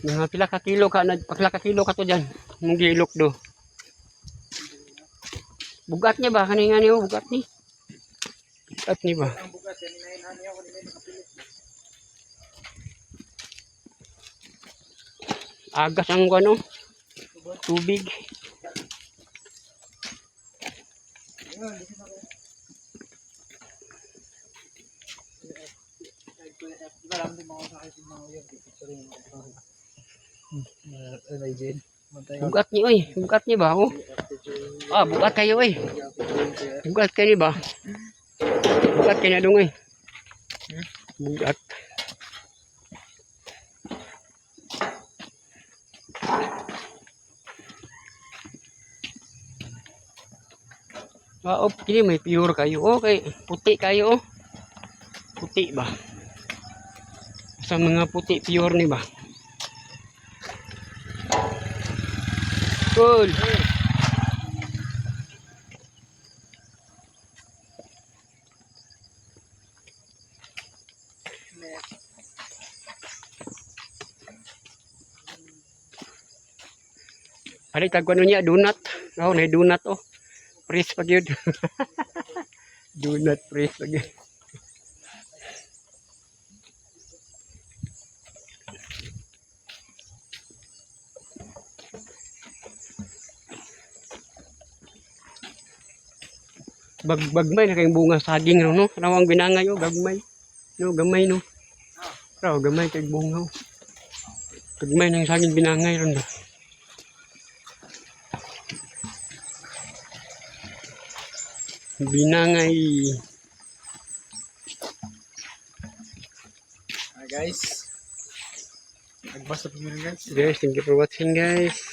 Mga pila ka kilo ka na pila ka kilo ka to diyan. Mong gilok do. Bugat niya ba kani nga niyo bugat ni? Bugat ni ba? Ang bugas yan inahin niya ako nila nakapilit. Agas ang ano? Tubig. Ayun, dito na ko. Di ba lang din mga sakit yung mga uyab dito sa rin. Ay, Jen. Bugat ni oy, bugat ni ba oh? Ah, bugat kayo oy. Bugat kayo ba? Bugat kayo na dong oy. Bugat. Ah, oh, kini may pure kayo. Okay, puti kayo oh. Puti ba? Sa mga puti pure ni ba? Cool. Ada tagko niya donut. Oh, na donut oh. Fresh pag yun. Donut fresh pag yun. Bagmay na kayong bunga saging no. Rawang binangay oh, gagmay. No, gamay no. Raw gamay kay bunga. Gagmay ng saging binangay ron ba. Binangay. Guys. Nagbasa po yun guys. Guys, thank you for watching guys.